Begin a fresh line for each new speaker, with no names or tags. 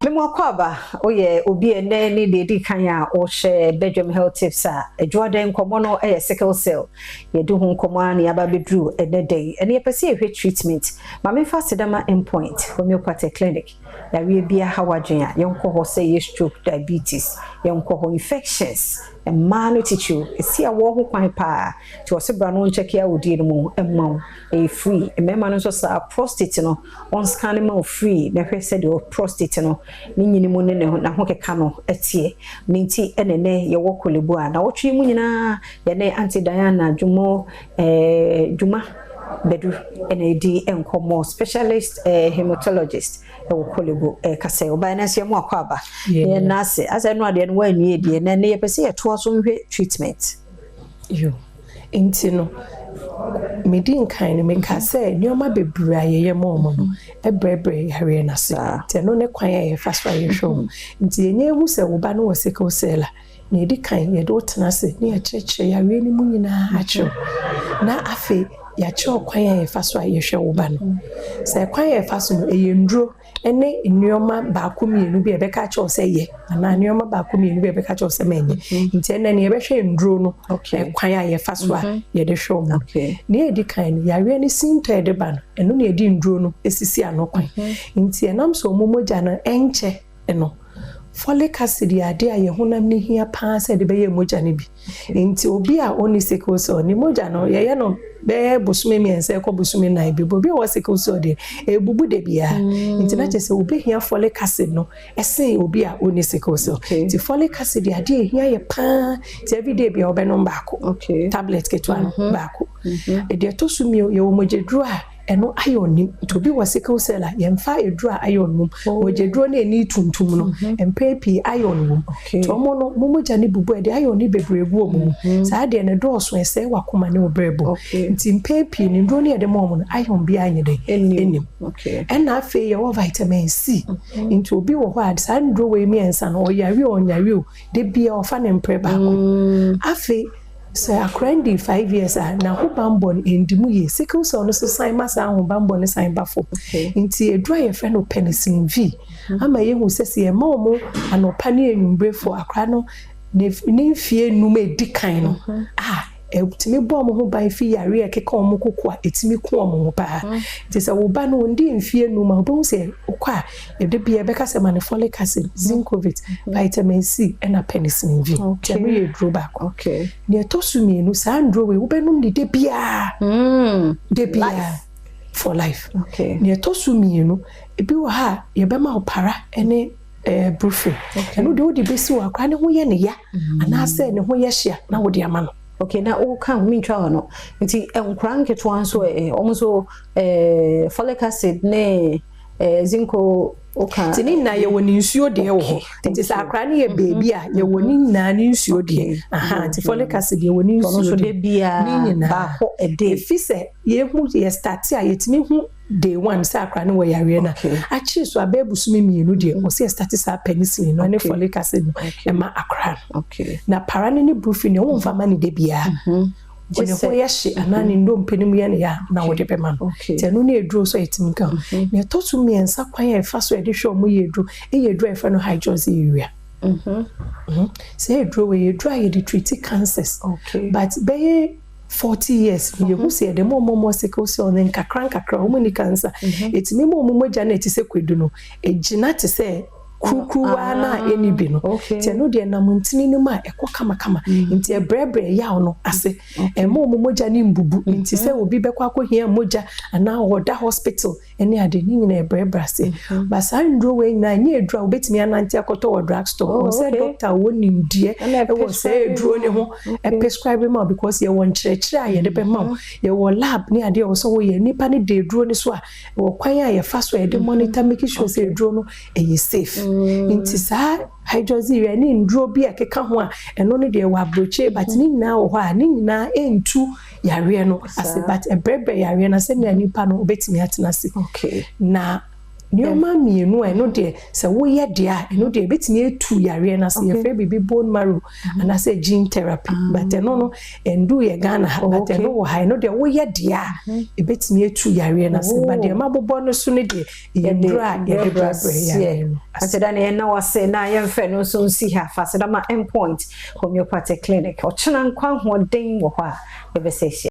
Mema wo akwaaba. Woyɛ obi a ɛnɛ ne deɛ ɛdi kan a wɔhyɛ Bedroom Health Tips a, adwuadan nkɔmmɔ no yɛ sickle cell. Yɛde ho nkɔmmɔ a na yɛaba abɛduru ɛnɛ da yi. Ɛne yɛpɛ sɛ yɛhwɛ treatment. Ma memfa Sedama Endpoint Homeopathy Clinic. Yareɛ bi aha w'adwene a, yɛnkɔ hɔ sɛ yɛ stroke, diabetes, yɛnkɔ hɔ infections, mmaa no titiriw, ɛsi a wɔn ho kwan paa. Nti wɔsɛ bra no nkyɛke awodie no mu ɛma wo. Ɛyɛ free. Mmarima no nso saa prostate no, wɔn scan ma wo free na hwɛ sɛdeɛ prostate no ne nyini mu ne ne n'aho keka no ɛteɛ. Ne nti ɛna ɛnɛ yɛwɔ Korle Bu a na wɔtwe mu nyinaa yɛne Auntie Diana Dwumo Dwuma Bɛdu ɛna ɛdi nkɔmmɔ, specialist hematologist ɛwɔ Korle Bu ɛkasa. Ɔbaa no nso yɛ mu akɔ aba. Yɛn n'ase asɛ no adeɛ no wɔanwie deɛ na ɛnɛ yɛpɛ sɛ yɛtoa so nhwɛ treatment.
Yo, nti no medi nkan no meka sɛ nneɛma bebree a yɛyɛ ma ɔmo no ɛbrɛbrɛ yareɛ no ase. Nti ɛno ne kwan a yɛfa so a yɛhwɛ ɔmo. Nti yɛnyɛ ehu sɛ wo ba no wɔ sickle cell a, na yɛdi kan yɛde wo tena ase na yɛkyerɛkyerɛ yareɛ no mu nyinaa akyerɛw, na afei yɛakyerɛw kwan a yɛfa so a yɛhwɛ wo ba no. Sɛ kwan a yɛfa so no ɛyɛ nduro ne nneɛma baako mmienu bi a yɛbɛka akyerɛw sɛ yɛ, anaa nneɛma baako mmienu bi a yɛbɛka akyerɛw sɛ mɛnyɛ. Nti ɛnɛ no yɛbɛhwɛ nduro no, kwan a yɛfa so a yɛde hwɛ ɔmo. Nea yɛdi kan no, yareɛ no sintɔ a yɛde ba no, ɛno na yɛde nduro no esisi ano kwan. Nti ɛnam sɛ ɔmo mogya no ɛnkyɛ no, folic acid yɛ adeɛ a yɛn honam no hia paa sɛ yɛde bɛyɛ mogya no bi. Nti obi a ɔnni sickle cell ne mogya no, yɛyɛ no bɛyɛ bosome 3 ɛkɔ bosome 4 bi. Obi a ɔwɔ sickle cell deɛ, ebubu de biara. Nti na kyerɛ sɛ obɛhia folic acid no ɛsen obi a ɔnni sickle cell. Nti folic acid yɛ adeɛ a ehia yɛ paa. Nti everyday bi a ɔbɛnom baako, tablet ketewa no baako. Deɛ ɛtɔ so mmienu, yɛwɔ mogyaduro a ɛno iron nim. Nti obi wɔ sickle cell a, yɛmfa eduro a iron mum. Mogyaduro no ani tuntum no, mpɛn pii iron wom. Nti ɔmo no mo mogya no bubu a, ɛde iron no bebree gu ɔmo mu. Saa deɛ no dɔɔso, ɛsɛe wakoma ne wo brɛbo. Nti mpɛn pii no, nduro no yɛde ma ɔmo no, iron biara nyɛ dɛ ɛnim. Ɛna afei yɛwɔ vitamin C. Nti obi wɔ hɔ a, saa nduro wei mmiɛnsa no, ɔyare o, ɔnyare o, de bia ɔfa ne mprɛ baako. Afei sɛ akora ndi 5 years a, n'ahobanbɔ no ndi mu yie. Sickle cell no so san ma saa ahobanbɔ no san ba fam. Nti eduro a yɛfrɛ no penicillin V ama yɛhu sɛ yɛma wɔn anɔpa ne enwummerefo, akora no ne mfie 5 a edi kan no a, ɛtumi bɔ wɔn ho ban fi yare a ɛkeka wɔn koko a ɛtumi ku wɔn ho paa. Nti sɛ wo ba no ndi mfie 5 a, wobɛhu sɛ wokɔ a, yɛde bia yɛbɛka sɛ ma ne folic acid, zincovit, vitamin C ɛna penicillin V. Nti ɛno yɛ duro baako. Nea ɛtɔ so mmienu, saa nduro wei wobɛnom ne de biara de biara for life. Nea ɛtɔ so mmienu, ebi wɔ ha a yɛbɛma wo para ne brufen. Ɛno deɛ wode bɛsi wɔ akora ne ho yɛ ne ya anaasɛ ne ho yɛ hyia na wode ama no.
Okay, na woka ho mentwa hɔ no, nti nkora nketewa nso ɔmo nso folic acid ne zinco woka?
Nti ne nyinaa yɛwɔ ne nsuo deɛ wɔ hɔ. Nti sɛ akora no yɛ beebi a, yɛwɔ ne nyinaa ne nsuo deɛ. Aha, nti folic acid yɛwɔ ne nsuo
deɛ ne nyinaa baako ɛde.
Efi sɛ yɛhu yɛ start a, yɛtumi hu day one sɛ akora no wɔ yareɛ no akyiri so abɛɛ bosome 2 deɛ, ɔsɛ yɛ start saa penicillin no ne folic acid no ɛma akora no. Na para no ne brufen deɛ, wɔmfa ma ne de biara. Ne ho yɛ hye anaa ne ndompe no mu yɛ ne ya na wɔde bɛma no. Nti ɛno ne eduro so a yɛtumi ka ho. Nea ɛtɔ so mmiɛnsa, kwan a yɛfa so yɛde hwɛ ɔmo yɛ eduro, ɛyɛ eduro a yɛfrɛ no hydroxyurea. Sɛ eduro wɔ yɛ eduro a yɛde treat cancers, but bɛyɛ 40 years yɛhu sɛ yɛde ma ɔmo ɔmo sickle cell ne nkakra nkakra ɔmo ni cancer, ɛtumi ma ɔmo mogya no ɛte sɛ kwadu no egyina te sɛ kurukuruwa na ɛni bi no. Nti ɛno deɛ nam ntini no mu a ɛkɔ kamakama, nti ɛbrɛbrɛ yaw no ase, ɛma ɔmo mogya no mbubu. Nti sɛ obi bɛkɔ akɔhia mogya anaa ɔda hospital ɛne ade ne nyinaa, ɛbrɛbrɛ ase. Ba saa nduro wei nyinaa nyɛ eduro a wobɛtumi anante akɔtɔ wɔ drug store. Wɔ sɛ doctor wɔ nimdeɛ ɛwɔ sɛ eduro ne ho ɛprescribe ma wo, because yɛwɔ nkyerɛkyerɛ a yɛde bɛma wo, yɛwɔ lab ne adeɛ wɔ sɛ wɔyɛ nipa ne de eduro ne so a, wɔ kwan a yɛfa so a yɛde monitor, make sure sɛ eduro no ɛyɛ safe. Nti saa hydroxyurea ne nduro bi a ɛkeka ho a, ɛno no deɛ wɔ aburokyire, but ne nyinaa wɔ hɔ a, ne nyinaa ɛntu yareɛ no ase, but ɛbrɛbrɛ yareɛ no sɛnea nipa no obɛtumi atena ase. Na Nneɛma mmienu a ɛno deɛ, sɛ woyɛ deɛ a, ɛno deɛ ebɛtumi etu yareɛ no ase. Yɛfrɛ biribi bone marrow anaasɛ gene therapy, but ɛno no ɛndu yɛ Ghana ha, but ɛno wɔ ha. Ɛno deɛ, woyɛ deɛ a, ebɛtumi etu yareɛ no ase, but deɛ mabobɔ no so no deɛ, ɛyɛ nnuro a yɛde brɛbrɛ yareɛ no ase.
Aseda ne yɛn wase na yɛmfɛ no nso nsi ha. Fa aseda ma Endpoint Homeopathic Clinic. Ɔkyena nkwa ahoɔden wɔ hɔ a, yɛbɛsɛ ahyia.